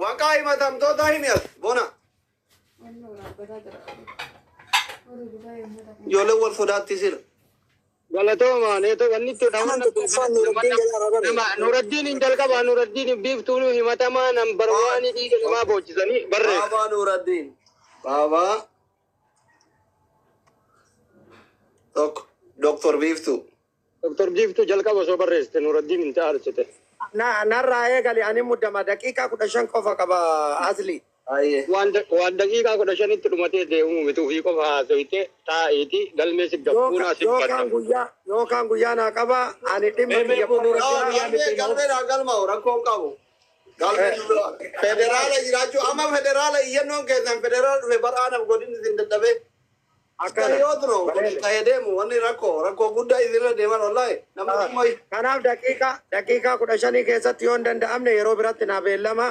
Maqaa himatamtoota himi as bona. Ijoolleen wal sodaatti sila. Galatooma neetoo wanni itti Nama tokkoffaan Nuuraddiin jalaa bare. Nama Nuuraddiin hin jalqabaa, Nuuraddiin biiftuun himatamaa number one dhiiga namaa boochisanii barreessa. Baabaa Nuuraddiin. Baabaa. Tokko. Doktor Biiftuu. Doktor Biiftuu jalqaba osoo barreessite Nuuraddiin hin ta'arsite. Narraa eegali, ani muddama daqiiqaa 15 qofa qaba, Asli. Ayyee. Waan daqiiqaa 15tti dhumatee deemuu miti, ofii qofa haasoyte taa'iiti galmee si gabbuunaa si Yookaan fudhata. guyyaa yookaan guyyaa naa qaba, ani dhimma kiyya qofa jira. Galmee galmee galmaa'u rakkoo hin qabu. Galmee federaala jiraachuu amma federaala iyyannoon keessan federaala dhufe bar'aanaaf godin isin dadhabee. Akkana. Yoo turo ta'ee deemu wanni rakkoo rakkoo guddaa isinirra deeman wallaahi nama dhimma. Kanaaf daqiiqaa 15 keessatti yoo hin danda'amne yeroo biratti naa beellama.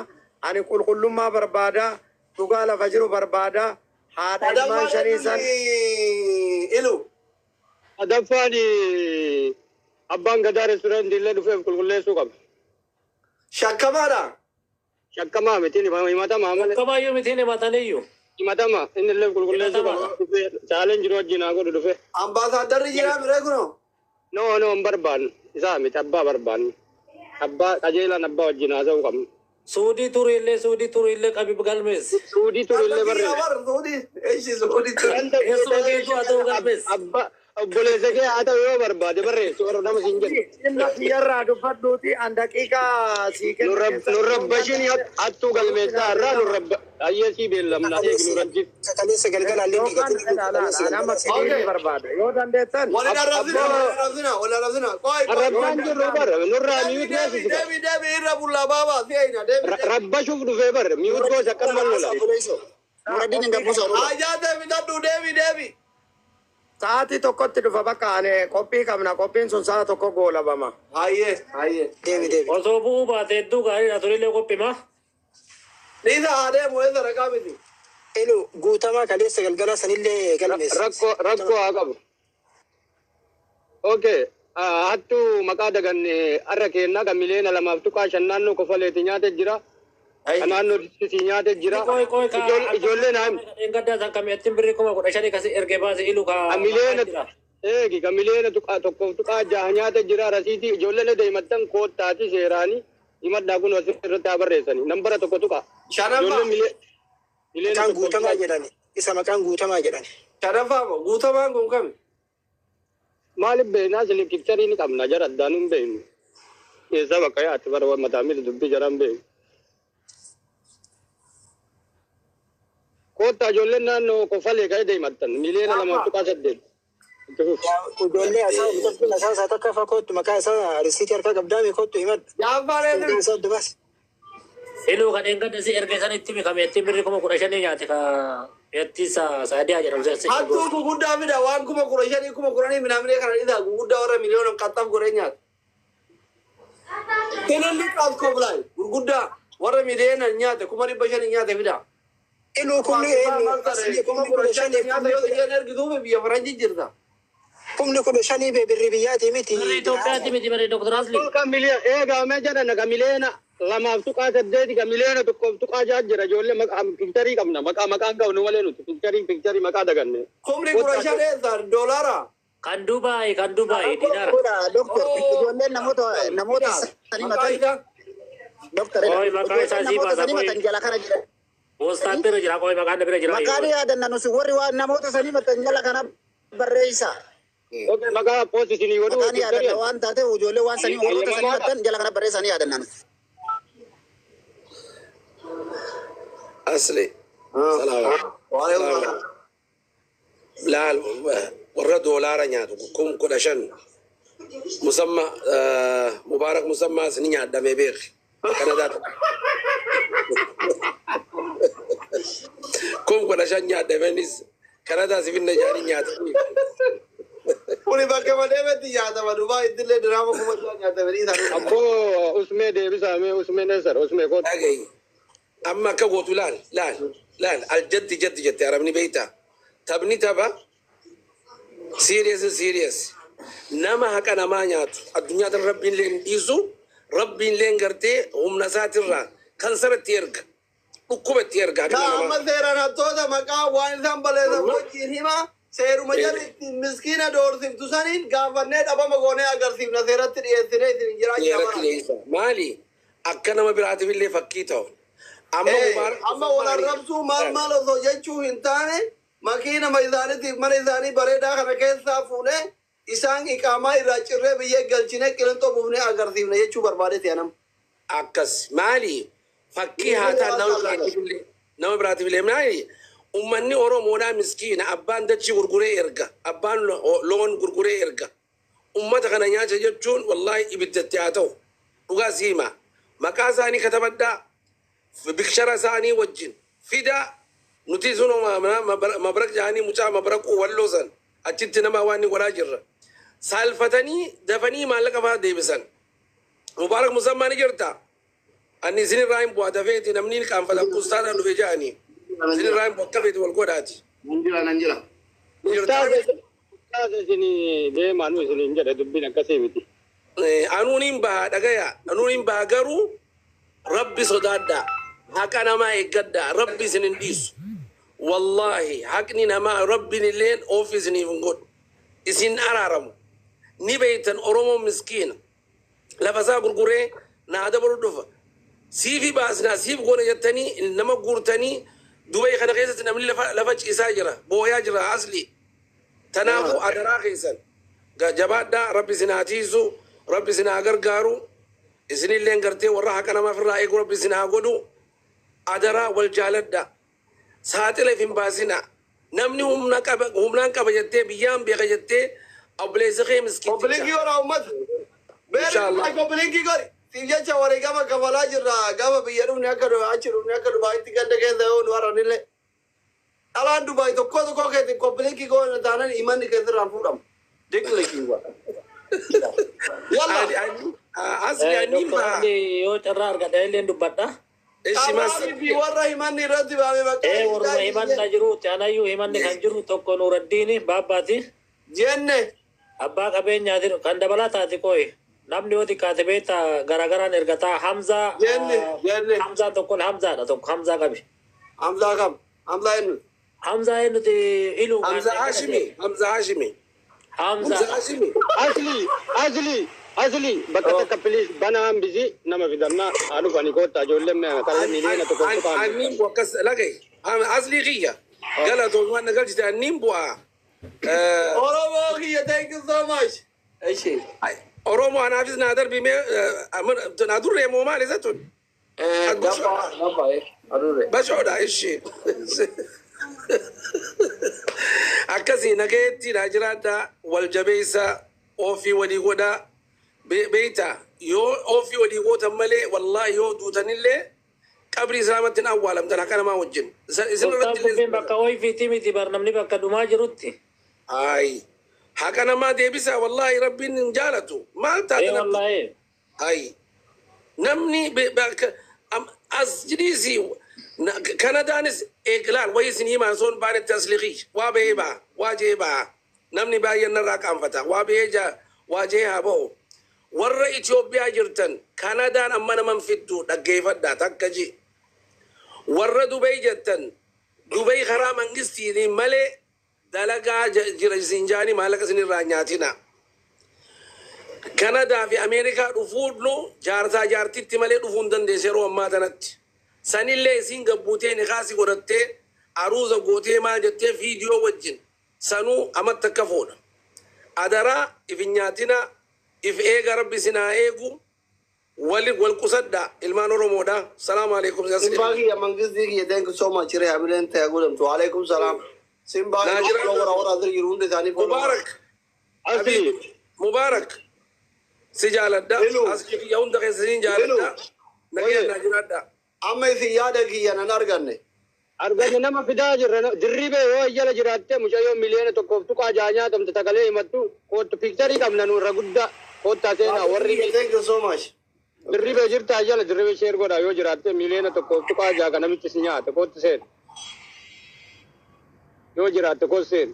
Ani qulqullummaa barbaada. Dhugaa lafa jiru barbaada. Haadha ilmaan shanii san. Ilu. Sadaffaan abbaan gadaa restaurant illee dhufeef qulqulleessuu qaba. Shakkamaadha. Shakkamaa miti, himatamaa malee. Shakkamayyuu miti, himataniyyuu. Himatama, inni illee qulqulleessuu qaba. Challenge wajjin haa godhu dhufe. Ambaasaaddarri jira miree kunoo. No, hin barbaannu. Isaa miti, abbaa barbaannu. Abbaa qajeelaan abbaa wajjin haasa'uu qabnu. Suudii turiillee qabi galmeessi. Suudii turiillee barreessa. Bar Suudii. Eeshi Suudii turi. Eessuma keetu haa ta'u galmeessi. Abbaa obboleessa kee haa ta'u yoo barbaade barreessu warra nama siin jedhu. Dhimma kiyyarraa dubbadhuuti an daqiiqaa sii kennu keessatti. Nurrabbashin hattuu galmeessaa irraa nurrabba ayyeesii beellamna eegi nurrajjif. Kaleessa galgala illee Yookaan nama kiriirii barbaada. Yoo dandeettan. Waliin arrabsina, waliin arrabsina, waliin arrabsina. Qoy qoy. Arrabsaan jirru bara nurraa Deebi mute deebi goosisi. deebi deebi irra bullaa baabaa si eeyna deebi deebi. Rabbashuuf dhufee bara mute goos akkanuma lola. Nuuraddiin hin gabbuusa. Haajaa deebi dadhu deebi deebi. Sa'aatii tokkotti dhufa, bakka ani qophii qabna. Qophiin sun sa'a 1 goolabama. Hayyee hayyee. Deemi deemi. Osoo bu'uu baate hedduu gaariidha, turillee qophima. Dhiisa haa deemu, eessa raqaa miti. Elu guutamaa kaleessa galgala sanillee galmeessa. Rakkoo rakkoo haa qabu. Okay. Hattuu maqaa daganne har'a kennaa kan miliyoona 2.5 naannoo kofaleeti nyaate jira. Kan naannoo distisii nyaate jira. Qoy qoy ka. Ijoollee naa himi. Gaddaa san kam ittiin birrii 15,000 kasi ergee baase ilu ka. Kan miliyoona eegi kan miliyoona 1.6 nyaate jira, rasiitii ijoolleen deemattan koottaati seeraanii himadhaa kun asirratti haa barreessanii nambara tokko tuqaa. Shanaffaa. Ijoolleen miliyoona Maqaan tokkoof guutamaa tuqaa jedhani. Isa maqaan guutamaa jedhani. Shanaffaa moo guutamaan kun kami? Maaliif beeknaa isin picture ni qabna, jara addaan hin beeknu. Eessa bakka yaatti bara mataa miti dubbii jara hin beeknu. Koottaa ijoolleen naannoo kofalee ka'ee deemattan miliyoona 2.8. Itti fufi. Ijoollee asaa bitattuun asaa isaa takka fa kootu, maqaa isaa risiitii harkaa qabdaami, kootu himadhu. Jaaffaan Maqaa eenyu? isaa adda baasi. Iluu kan dheengadda si ergee san itti mikame ittiin birrii 15,000 nyaate ka itti saadiyaa jedhamu. Hattuu guguddaa fida, waan 15,000 10,000 minaaminee kana dhiisa, guguddaa warra miliyoona qaxxaf godhee nyaata. ትልልቅ አስኮብላይ gurguddaa warra miliyoona nyaate 500,000 nyaate fida. Iluu kumni eenyu asli kuma kumni kudha kudha shan shanii nyaata yoo isheen ergituuf biyya faranjii jirta. Kumni 15 bee birri biyyaatii miti. Birrii Itoophiyaatti miti bare, Dr. Asli. Kan miliyoona eegamee jedhan kan miliyoona 2.8 kan miliyoona 1.6 jira, ijoollee maqaa picture qabna, maqaa maqaan qabnu malee nuti picture picture maqaa daganne. Kumni 15 eessa doolaara? Kan Dubaay, kan Dubaay dinaara. Doktor, ijoolleen namoota sanii Maqaa matan isaa? Doktor, Oi, maqaa isaa sii namoota baasa, sanii oi. matan jala kana jira. Poostaan bira jira, qoy maqaan bira jira. Maqaan yaadanna nusi warri waan namoota sanii matan jala kana barreessa. Okay, maqaa post isinii godhu Maqaan picture. yaadanna waan taateef ijoollee waan sanii warroota sanii matan jala kana barreessanii yaadanna nusi. Asli. Salaam. Waalaikum salaam. Laal warra doolaara nyaatu 15,000 musamma Mubaarak musammaas ni nyaadhamee beeki. Kanadaatu. 15,000 nyaadhameenis Kanadaas finna jaanii nyaatanii. Kuni bakka madeemetti nyaatama, Dubaay ittillee diraama 6,000 nyaatame dhiisa. Abboo usmee deebisaa mee, usmee neessar usmee kootu. Dhagayi. Amma akka gootu laal laal laal, aljaddi jaddi jette arabni beeyta. Taphni tapha, serious serious. Nama haqa namaa nyaatu addunyaa tan rabbiin leen dhiisu, rabbiin leen gartee humna isaatirraa kan saratti erga. Dhukkuba itti erga Na haqni amma namaa. seeraan hattoota maqaa waan isaan balleessan Amma wajjin hima seeruma jalli ittiin miskiina doorsiftu saniin gaafannee dhabama goonee agarsiifna seeratti dhiyeessinee isin jiraachuu seeratti amana. dhiyeessa. Maali? Akka nama biraatiif illee fakkii ta'u. Amma Mubaarak Amma wal Musammaanii arrabsuu maal maal osoo jechuu hin taane makiinama isaaniitiif mana isaanii bareedaa kana keessaa fuunee isaan iqaamaa irraa cirree biyyee galchine qilinxoo buufnee agarsiifna jechuu barbaadeeti anam. Akkas maali? Fakkii haa ta'an nama biraatiif illee nama biraatiif illee maali? Uummanni Oromoodhaa miskiina abbaan dachii gurguree erga abbaan loon gurguree erga ummata kana nyaata jechuun wallaahi ibiddatti haa ta'u dhugaa siima maqaa isaanii katabadhaa bikshara isaanii wajjin fidaa nuti sun mabrak jedhanii mucaa mabraquu walloo san achitti nama waan ni godhaa jirra saalfatanii dafanii maallaqa fa'aa deebisan. Mubaarak Musammaa ni jirta. Ani isin irraa hin bu'aa dafeeti namni ni qaanfata ustaadhaan dhufe jedhanii. Isin irraa hin bu'aa akka feeti wal godhaati. Nan jira nan jira. Ni jirta. Ustaaz isin deemaa nu isin hin jedhe dubbiin akkasii miti. Anuun hin baha dhagaya. Anuun hin baha garuu rabbi sodaadhaa. Haqa namaa eeggadhaa. Rabbi isin hin dhiisu. Wallaahi haqni namaa rabbiin illeen ofi isiniif hin godhu. Isin araaramu. Ni beeytan Oromoon miskiina. Lafa isaa gurguree naa dabalu dhufa. Siifi baasnaa siif goone jettanii nama guurtanii Dubai kana keessatti namni lafa ciisaa jira. Booyaa jira asli. Tanaafuu adaraa keessan. Jabaadhaa rabbi isin haa tiisu. Rabbi isin haa gargaaru. Isinilleen gartee warra haqa namaa ofirraa eegu rabbi isin haa godhu. Adaraa wal jaaladhaa. Saaxila if hin baasinaa. Namni humna qaba humnaan qaba jettee biyyaan beeka jettee obboleessa kee miskiinticha. Obboleetti godhaa uummata. Inshallah. Beerri obboleetti godhi. Siif jecha wareegama kafalaa jirra gaafa biyya dhufne akka achi dhufne akka Dubaayitti ganda keessa yoo nu haranillee. Dhalaan Dubaay tokko tokko keetiin obboleetti goone taanaan imanni keessarraan fuudhamu. Diqliqii. Yalla. Asli anniin Doktor baha. Abdi yoo carraa argadha illee dubbadha. Ishi mas. Carraa fi warra himanni irratti baame maqaa Warruma himanna jiruuti anayyuu himanni kan jiru tokko Nuuraddiini Baabbaati. Jenne. Abbaa qabeenyaati kan dabalataati qoyi. Namni yoo xiqqaate beektaa garaagaraan ergataa Hamzaa. Jenne jenne. Hamzaa tokkoon Hamzaadha tokko Hamzaa qabi. Hamzaa kam? Hamzaa eenyu? Hamzaa eenyuti iluu Hamza Hashimi. Hamza Hashimi. Hamzaa. Hamza Hashimi. Asli asli asli bakka takka please bana hambisi nama fidannaa haa dhufanii koottaa ijoolleen mee kan miliyoona tokko tuqaa. Anniin bu'a akkas lagay. Asli kiyya. Galatoon waan na galchite anniin bu'a. Oromoo kiyya thank you so much. Eshi. Oromoo anaafis naa darbi mee naa durree moo maal isa tun? Gabba gabba adurre. Bashoodha ishi. Akkasii nagayetti naa jiraadhaa wal jabeessa ofii walii godhaa beeyta yoo ofii walii gootan malee wallaahi yoo duutanillee qabrii islaamatti hin awwaalamtan akka namaa wajjin. Isin Sultaan irratti kubbeen bakka ho'ifiitii miti bar namni bakka dhumaa jirutti. Ay haqa namaa deebisa wallaahi rabbiin hin jaalatu maal Ee taate namni wallaahi. Ay namni bakka as jidhiisi Kanadaanis eeglaal wayii isin himaa soon baanetti asliqii waa bahee ba'a waa jee ba'a namni baay'een narraa qaanfata waa bahee jaa waa jee haa ba'u warra Itoophiyaa jirtan Kanadaan amma naman fiddu dhaggeeffadhaa takka ji warra Dubay jettan Dubay karaa mangistiitiin malee dalagaa jira isin jaanii maallaqa isin irraa nyaatina. Kanadaa fi Ameerikaa dhufuun jaarsaa jaartitti malee dhufuu hin dandeessu yeroo ammaa kanatti. Sanillee isin gabbuutee nikaasi godhattee aruuza gootee maal jettee viidiyoo wajjin sanuu amatti akka fuudha. Adaraa if hin nyaatina if eega rabbi isin haa eegu wali wal qusadhaa ilmaan Oromoodha. Salaamu alaikum. Simbaa kiyya mangistii kiyya thank you so much ree hamileen ta'e godhamtu. Alaikum salaam. Simbaa Naa kiyya jiraadhu. warra warra asirra jiru hundi isaanii follow. Mubaarak. Asli Mubaarak. Si jaaladha. Ilu. Asli kiyya hunda keessa sin jaaladha. Nagayaan naa jiraadha. Amma isin yaada kiyya nan arganne. Arganne nama fidaa jirra dirriibee yoo jala jiraatte mucayyoo miliyoona tokkoof tuqaa jaha nyaatamte sagalee himattu koottu piikcharii qabna nu irra guddaa koottaa seenaa warri Thank you so much. dirriibee jirtaa jala dirriibee sheer godhaa yoo jiraatte miliyoona tokkoof tuqaa jaha kan namichi si nyaate koottu seena. Yoo jiraatte koottu seena.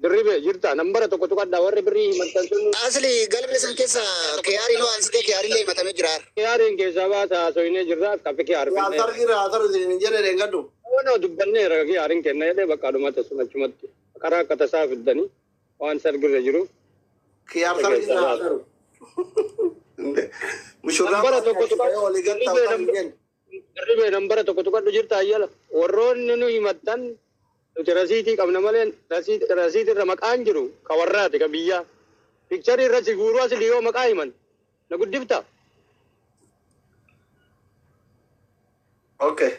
Dirribe jirta nambara tokko tuqadhaa warri birrii himattan sun. Asli galmee san keessa kiyaariin hoo ansitee kiyaariin illee himatamee jira. Kiyaariin keessaa baasa haasofnee jirra kafe kiyaar Yaa sargi irraa haa taru isin hin jenne dheengaddu. Ono dubbanneera kiyaariin kenna jedhee bakka dhumate sun achumatti karaa akka tasaa fiddanii waan sargirra jiru. Kiyaar sargi irraa haa taru. Mushurraa Nambara tokko tuqadhu. Olii gad ta'u hin jenne. Dirribee nambara tokko tuqadhu jirta ayyala. Warroonni nu himattan nuti rasiitii qabna malee rasiitii irra maqaan jiru ka warraati ka biyyaa. Pikcharii irra si guuruu asii yoo maqaa himan na guddifta. Okay.